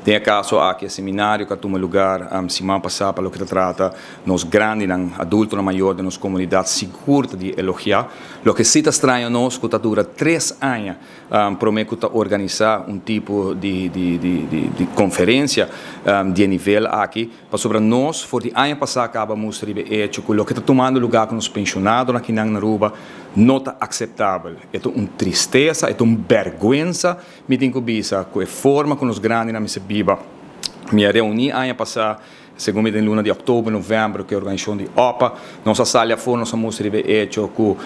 Den e caso aki, e seminario cu a tuma lugar siman pasa pa loke ta trata nos grandinan, adultonan mayor den nos comunidad, sigur ta di elogia. Loke si ta straña nos cu ta dura 3 aña prome cu ta organisa un tipo di conferencia di nivel aki, pasobra nos for di aña pasa caba a mustra riba hecho cu loke ta tumando lugar cu nos pensionado aki na Aruba no ta aceptabel. E ta un tristesa, e ta un berguensa, mi tin cu bisa, cu e forma cu nos grandinan mester biba. Mi a reuni aña pasa, segun mi, den luna di october, november, cu e organisacion di OPA, nos a sali afo, nos a mustra riba hecho cu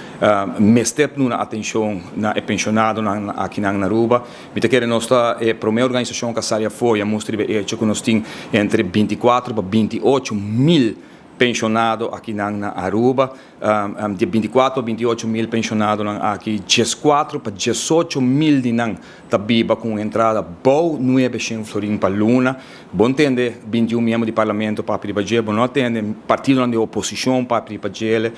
mester duna atencion na e pensionado aki na Aruba. Mi ta kere nos ta e prome organisacion cu a sali afo y a mustra riba hecho cu nos tin entre 24 pa 28 mil pensionado aki na Aruba. Di 24 pa 28 mil pensionado aki, 14 pa 18 mil di nan ta biba cu entrada bou 900 florin pa luna. Bo no tende 21 miembro di parlamento pa riba dje, bo no tende partido di oposicion pa riba dje,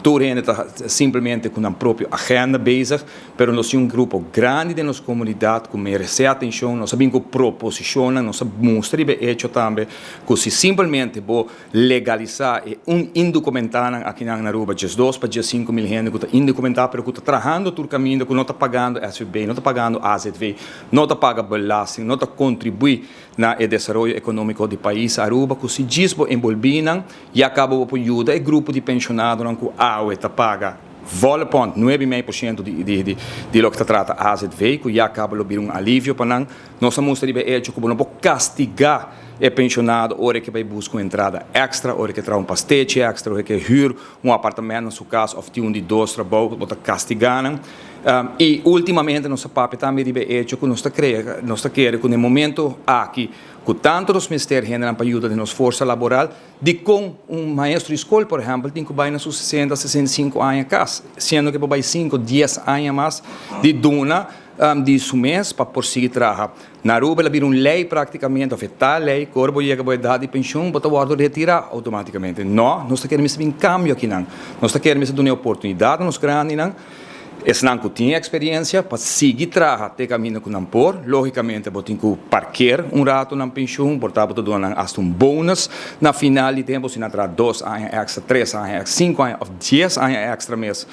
tur hende ta simplemente cu nan propio agenda bezig, pero nos tin un grupo grandi di nos comunidad cu merece atencion. Nos sa cu proposicion, nos a mustra e hecho tambe cu si simplemente bo legalisa e un indocumenta aki na Aruba, 12 pa 5 mil hende cu ta indocumenta, pero cu ta trahando tur caminda, cu no ta pagando SVB, no ta pagando AZV, no ta paga belasting, no ta contribui na e desaroyo economico di pais Aruba, cu si djis bo envolvi nan, ya caba bo yuda e grupo di pensionado cu awe ta paga volle pond 9,5% di loke ta trata AZV, cu ya caba lo bira un alivio pa nan. Nos a mustra e hecho cu no por castiga e pensionado ora cu bay busca un entrada extra, ora cu traha un pastechi extra, ora cu huur un apartamento na su cas of tin un di dos trabou, bo ta castiga nan. Y ultimamente nos a papia tambe riba hecho cu nos ta crea, nos ta kere cu na momento aki, cu tanto nos mester hende pa yuda nos forsa laboral, di con un maestro di scol, por ehempel, tin cu bay na su 60, 65 aña cas, siendo cu bay 5, 10 aña mas di duna di su mes pa por sigui traha. Na Aruba el a bira un ley practicamente, of ta ley, cu ora bo yega bo edad di pensioen, bo ta wordo retira automaticamente. No, nos ta kere un cambio aki nan. Nos ta kere duna oportunidad na nos grandinan, esnan cu tin experiencia, pa sigui traha te caminda cu nan por. Logicamente, bo tin cu parkeer un rato na pensioen, por tanto, duna hasta un bonus na final di tempo, si nan traha 2 aña extra, 3 aña extra, 5 aña of 10 aña extra mes,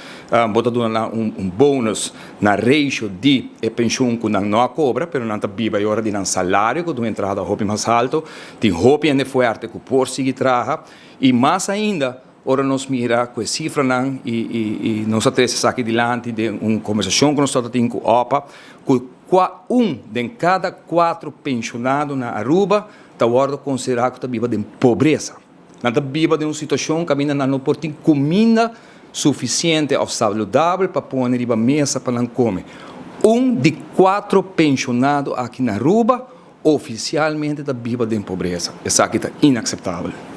bo ta duna un bonus na ratio di e pensioen cu nan no a cobra, pero nan ta biba e ora di nan salario, cu un entrada hopi mas halto. Tin hopi hende fuerte cu por sigui traha, y mas ainda, ora nos mira cu e cifranan y nos a trece esaki dilanti den un conversacion cu nos tin cu OPA, cu un di cada cuatro pensionado na Aruba ta wordo considera cu ta biba den pobresa. Nan ta biba den un situacion cu nan no por tin cuminda suficiente of saludabel pa pone riba mesa pa nan come. Un di cuatro pensionado aki na Aruba oficialmente ta biba den pobresa. Esaki ta inaceptabel.